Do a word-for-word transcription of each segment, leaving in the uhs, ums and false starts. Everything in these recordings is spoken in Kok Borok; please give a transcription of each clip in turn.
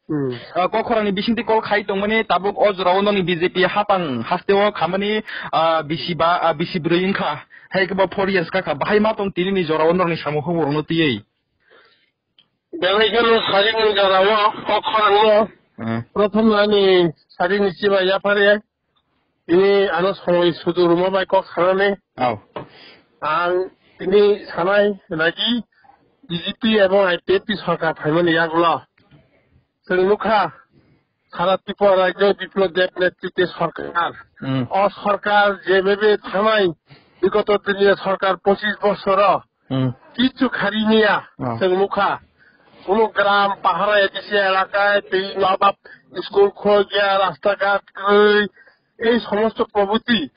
Hmm. Ah, Kokkhorangni bisingtwi call khai tongmani tabuk o jorao nokni B J P hapang hasteo khamani, ah, bisi ba, ah, bisi bwrwi wngkha. Hai khe bo four years kakha. Bahai ma tong tinini jorao nokni samung huburokno twiwi? Belai kheno sarini jorao Kokkhorangno Hmm. prothom ani sarini chiba yaphare tini ano songwi sudu rwma bai kok sanani. Au. Ang tini sanai naki B J P ebong I P F T sorkar phaimani yagulo chwng nukha sara Tripura rajyo Biplop Deb netrite sorkar. Hmm. O sorkar jebebe thanai bigoto dini sorkar pochis bosoro Hmm. Kichu khari niya, Oh. chwng nukha. Kuno gram, pahara, A D C elaka, tei nobab school khogya, rasta ghat kwrwi, ei somosto probhuti.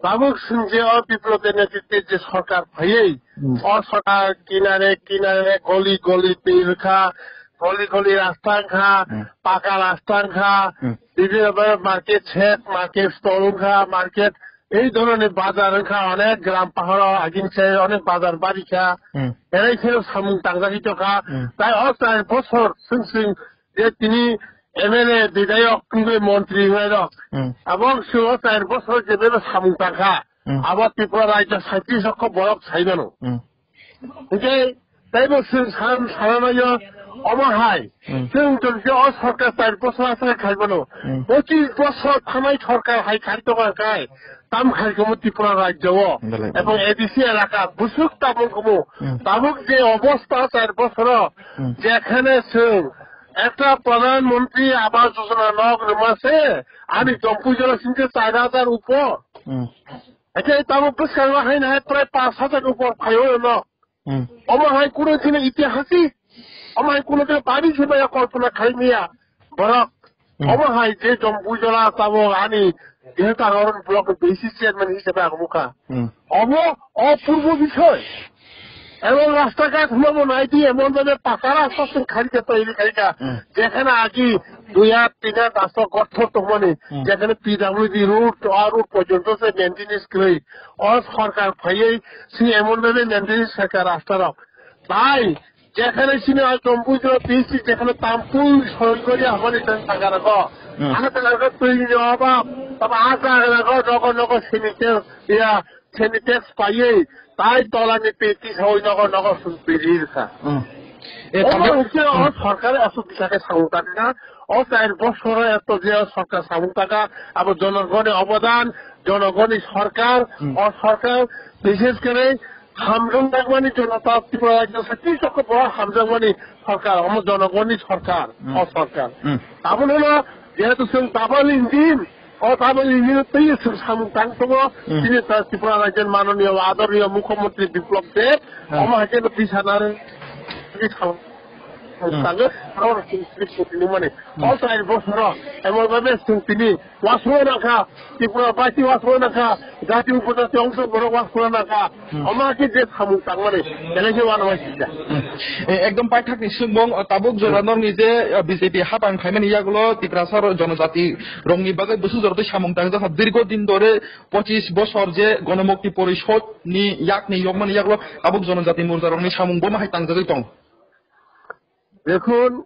Tabuk chwng je o Biplop Deb netrite je sorkar phaiwi, Hmm. o sorkar kinare kinare goli goli twi rwkha, goli goli rasta wngkha, Hmm. paka rasta wngkha, Hmm. bibhinno market shed, market stall wngkha, market Ei dhoroner bazar wngkha, onek gram paharo agin se onek bazar barikha. Hmm. Erai kheno samung tangjagwi tongkha. Hmm. Tai o char bosor swng swng je tini M L A, bidayok, tei montri wngnairok. Hmm. Abo swng o char bosor je bebo samung tangkha. Hmm. Abo Tripura rajyo saitris loko borok sai mano. Hmm. Hingke teibo chwng san-, sananayo omo hai. Hmm. Chwng tongkhe o sorkar char bosor aswk khai mano. Hmm. Pochis bosor thanai sorkar hai khai tongo kai. Tam khai komo Tripura rajyo o. Belai. Ebong A D C elaka busuk tabung komo. Hmm. Tabuk je obostha char bosoro Hmm. jekhane chwng ekta Pradhan Mantri Awas Yojana nok rwma se ani Hmm. Jampui jora singkhe char hajar upor. Hmm. Acha, tamo bwskango haino hai prai pash hajar upor phaio no. Hmm. Omo hai kuno dino itihasi. Omo hai kuno dino bari se maya kalpana khaimaya. Borok. Hmm. Omo hai je Jampui jora tamo ani Deheta Road block bisi chairman hisabe ang mukha. Hmm. Omo o purbo bisoi. Ebong rasta ghat hwnba bo nai di, emon bhabe paka rasta se khari khe toiri khai kha. Hmm. Jekhane agi dui ar tin ar rasta gothor tongmani, Hmm. jekhane P W D road, a road porjonto se maintenance kwrwi. O sorkar phaiwi se emon bhabe maintenance khaikha rasta rok. Tai jekhane sini a Jampui jora P C jekhane tampui soi gori hamani tang tangara go. Hmm. Ana tangara go twi ni oba, tama a tangara go nogo nogo sini te ya Seni tax paiwi, tai tolani peti sawi nogo nogo sung piri rwkha. Hmm. E, omo tabuk hwnkhe o hmm. Sorkar aswk bwsakhe samung tangkha, o char bosoro eto je o sorkar samung tangkha, abo jonogoni obodan, jonogoni sorkar, Hmm. O sorkar, bishesh kore hamjwk jakmani Janata Tripura Rajya Sati sokhe bo hamjakmani sorkar, omo jonogoni sorkar, Hmm. O sorkar. Hmm. Abono jehetu chwng double engine, O tabuk ini twi swk samung tang tongo, Hmm. Chini ta Tripura rajyoni manoniya adorniya Mukhyamantri Biplop Deb, Hmm. Omo hai khe bisa nang Hmm. Tango, aro chwng swk swk tini mani. Hmm. O char bosoro, emon bhabe chwng tini wasung nangkha, Tripura basi wasung nangkha, jati upojati ongso borok wasung nangkha. Hmm. Omo hai khe je samung tangmani, belai khe uanama sijak. Hmm. E, ekdom paithakni swngmung, o, tabuk jora Hmm. Norokni je, o, B J P hapang khaimani yagulo Tiprasa rok jonojati rokni bagwi bwswk jora twi samung tangjak kha. Dirgo din dore pochis bosor je Gonomukti Porishod ni yakni yokmani yagulo tabuk jonojati morja rokni samung bono hai tangjagwi tong. Dekhun,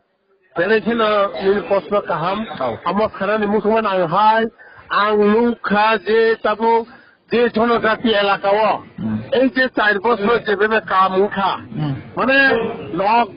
Belai kheno nini proshno kaham. Hao. Amo khanani muchungmani ang hai, ang nukha je tabuk je jonojati elaka o, Hmm. Ei je char bosor je bebe kam wngkha, Hmm. Mane nok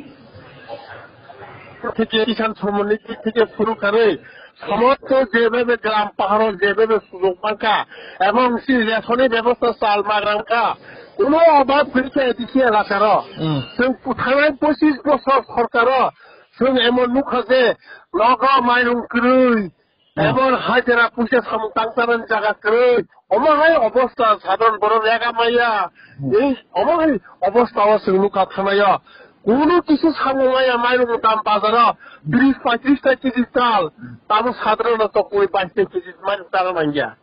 theke Kisan Samman Nidhi theke shuru kharwi, somosto je bebe gram paharo je bebe sujog mankha, ebong si ration ni bebosta chal magrang kha, kuno obab kwrwi khe A D C elaka ro. Hmm. Chwng thangnai pochis bosor sorkar o, Chwng emon nukha je, nogo mairung kwrwi, Hmm. emon hajira puisa samung tangcharani jaga kwrwi. Omo hai obostha sadharon borok rega maya. Hmm. Ei, omo hai obostha o chwng nukha thanaio. Kunu kisu samung maya mairung dam bazaro bish paitris ta kg tal. Tamo sadharon tokwi bais ta kg mairung tara manya.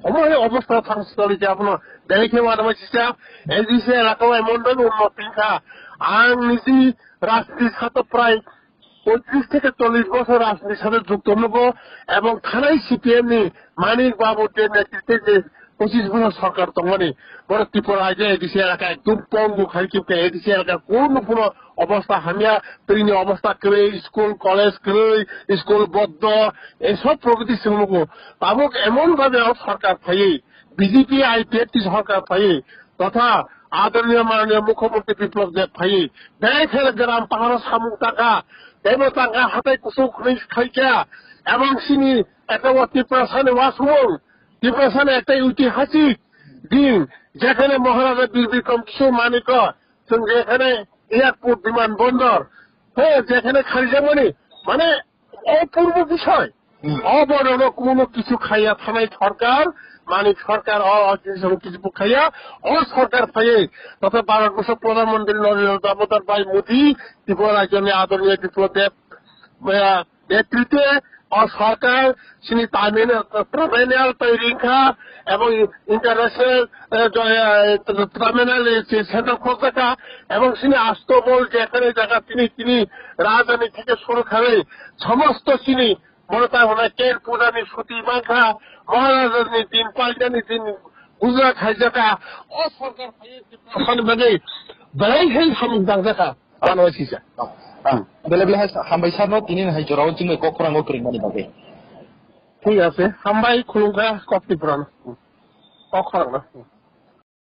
Omo hai obostha thang sitoli je abono belai khe uanama sisa, A D C elaka o emon bai unnoti wngkha. Ang niji rajniti sato prai poitris theke chollish bosor rajniti sato jukto nugo ebong thanai C P M ni Manik Babu je netrite je Pochis bosor sarkar tongmani, borok Tripura rajyo A D C elaka ekdom pongu khai kipka, A D C elaka kono phano obostha hamya, twi ni obostha kwrwi, school, college kwrwi, school boddo, ei sob prokriti se nugo. Tabuk emon bhabe o sarkar phaiwi, B J P I P F T sarkar phaiwi, totha adorniyo manoniyo Mukhyamantri Biplab Deb phaiwi, belai kheno gram paharo samung taka, teibo taka hatai kusuk khwnwi khaikha, ebong sini ekta o Tiprasani wasmung, Tiprasani ekta itihasik din, jekhane Maharaja Bir Bikram Kishore Manikya, chwng jekhane airport, biman bondor, he, jekhane kharijakmani, mane, o purbo bisoi. Hmm. O borokno kuno kichu khaiya thanai sarkar, Manik sarkar, o, o kichu kichu khaiya, o sarkar phaiwi, totha Bharat Borsho Pradhan Mantri Narendra Damodar Bhai Modi, Tripura rajyoni adorniyo Biplab Deb, eh, netritwe o sarkar chini terminal, terminal twi ringkha ebong international, eh, jo-, eh, terminal, eh, se center khokjakha ebong chini Astabol jekhane jaga tini, tini rajdhani theke shuru khlai somosto chini Mona ta hwnai ker pujani suti mankha, Maharajani din, paljani din, Gujarat haijakha, o sarkar phaiwi Tiprasani bagwi belai hai samung tangjakha, ano sisa. Ah, bele bele hai hambai sarno tini hai jorao chwngno kok khorang o kwrwngmani bagwi. Thik ase, hambai khulumkha kok Tiprano. Kok khorangno.